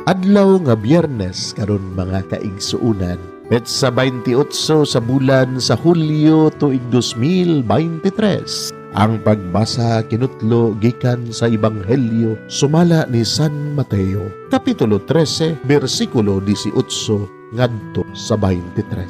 Adlaw nga Biyernes karon, mga kaigsuunan. Petsa 28 sa bulan sa Hulyo, tuig 2023. Ang pagbasa kinutlo gikan sa Ebanghelyo sumala ni San Mateo, Kapitulo 13, bersikulo 18 ngadto sa 23.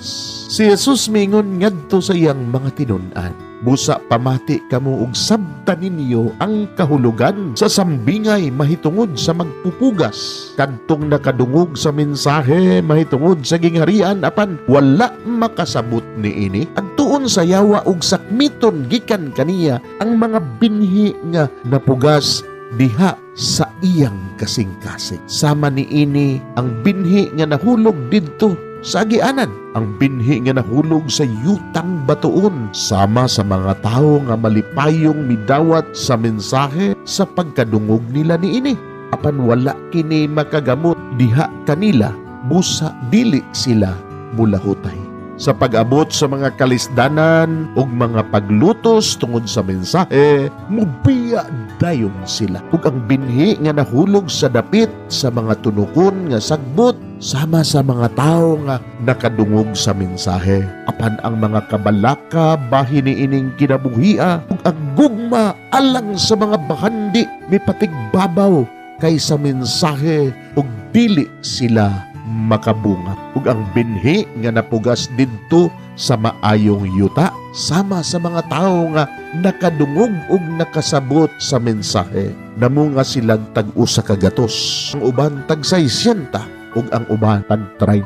Si Jesus mingon ngadto sa iyang mga tinun-an, "Busa pamati kamo ug sabta ninyo ang kahulugan sa sambingay mahitungod sa magpupugas. Kadtong nakadungog sa mensahe mahitungod sa gingharian apan wala makasabot niini, adtuon sa yawa ug sakmiton gikan kaniya ang mga binhi nga napugas diha sa iyang kasing-kasing. Sama niini ang binhi nga nahulog didto sa agianan, ang binhi nga nahulog sa yutang batuon, sama sa mga tawo nga malipayong midawat sa mensahe sa pagkadungog nila niini. Apan wala kini makagamot diha kanila, busa dili sila mulahutay. Sa pag-abot sa mga kalisdanan ug mga paglutos tungod sa mensahe, mubiya dayon sila. Ug ang binhi nga nahulog sa dapit sa mga tunukon nga sagbot, sama sa mga tawo nga nakadungog sa mensahe. Apan ang mga kabalaka bahin niining kinabuhia ug ang gugma alang sa mga bahandi mipatigbabaw kaysa mensahe ug dili sila makabunga. Ug ang binhi nga napugas didto sa maayong yuta, sama sa mga tawo nga nakadungog ug nakasabot sa mensahe. Namunga silag tag-usa ka gatos, ang uban tag 60 ug ang uban tag 30."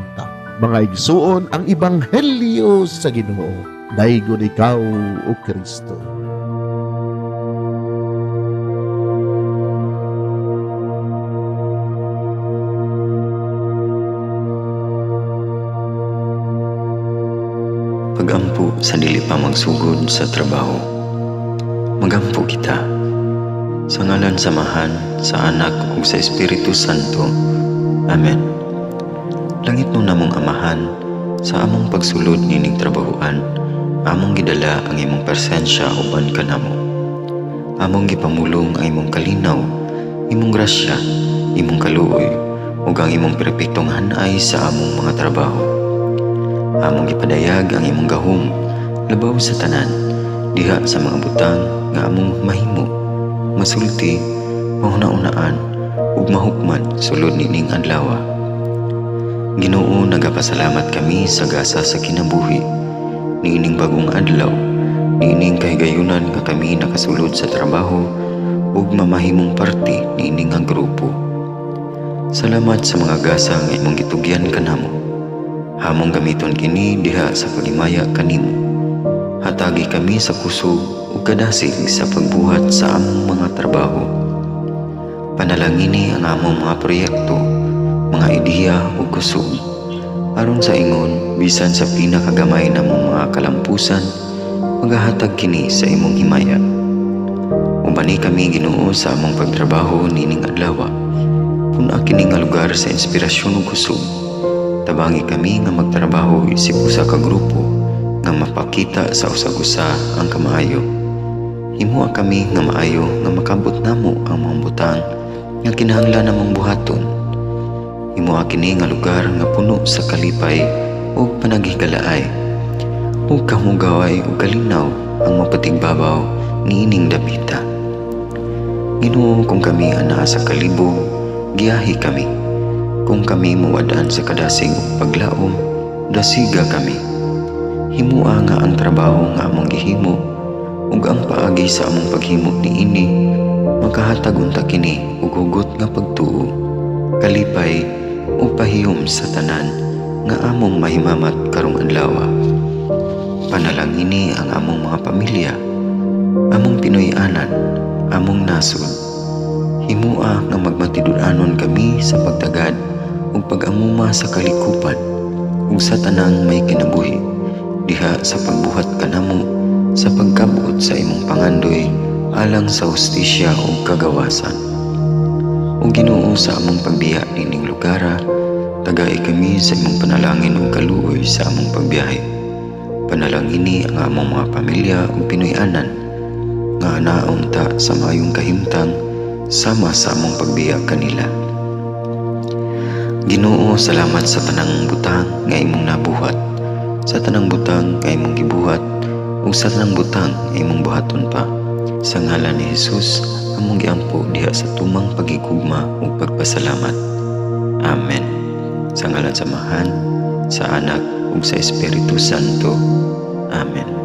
Mga igsuon, ang ebanghelyo sa Ginoo. Daygon ikaw, o Kristo. Pagampo sa dili pa magsugod sa trabaho. Magampo kita. Sa ngalan sa Amahan, sa Anak ug sa Espiritu Santo. Amen. Langitnon namong Amahan, sa among pagsulod nining trabahoan, among gidala ang imong presensya uban kanamo. Among gipamulong ang imong kalinaw, imong grasya, imong kaluoy, ug ang imong perpektong hanay sa among mga trabaho. Among gipadayag ang imong gahom labaw sa tanan diha sa mga butang nga among mahimo, masulti, mahuna-unaan ug mahukman sulod nining adlaw. Ginoo, nagapasalamat kami sa gasa sa kinabuhi niining bagong adlaw, niining kahigayunan nga kami nakasulod sa trabaho ug mamahimong parte niini nga grupo. Salamat sa mga gasa nga imong gitugyan kanamo. Among gamiton kini diha sa paghimaya kanimo. Hatagi kami sa kusog ug kadasig sa pagbuhat sa among mga trabaho. Panalangini ang among mga proyekto, mga ideya ug kusog. Aron sa ingon, bisan sa pinakagamay namong mga kalampusan, magahatag kini sa imong himaya. Ubani kami, Ginoo, sa among pagtrabaho nining adlaw. Pun-a kini nga lugar sa inspirasyon ug kusog. Tabangi kami nga magtrabaho isip usa ka grupo nga mapakita sa usag-usa ang kamaayo. Himoa kami nga maayo nga makabot namo ang mga butang nga kinahanglan namong buhaton. Himoa kini nga lugar nga puno sa kalipay ug panaghigalaay. Ug kahugaway ug kalinaw ang mapatigbabaw niining dapita. Ginoo, kung kami anaa sa kalibog, giyahi kami. Kung kami mawad-an sa kadasig ug paglaom, dasiga kami. Himua nga ang trabaho nga among gihimo ug ang paagi sa among paghimo niini makahatag unta kini og hugot nga pagtuo, kalipay ug pahiyom sa tanan nga among mahimamat karong adlaw. Panalangini ang among mga pamilya, among Pinoy-anan, among nasod. Himua nga magmatinud-anon kami sa pagtagad ug pag-amuma sa kalikupan ug sa tanang may kinabuhi diha sa pagbuhat kanamo sa pagkabot sa imong pangandoy alang sa hustisya ug kagawasan. O Ginoo, sa among pagbiya nining lugara, tagai kami sa imong panalangin ug kaluoy sa among pagbiyahe. Panalangini ang among mga pamilya ug Pinoy-anan nga anaon ta sa maayong kahimtang sama sa among pagbiya kanila. Ginoo, salamat sa tanang butang nga imong nabuhat, sa tanang butang nga imong gibuhat, ug sa tanang butang nga imong buhaton pa. Sa ngalan ni Jesus, among giampo diha sa tumang pagigugma ug pagpasalamat. Amen. Sa ngalan sa Amahan, sa Anak ug sa Espiritu Santo. Amen.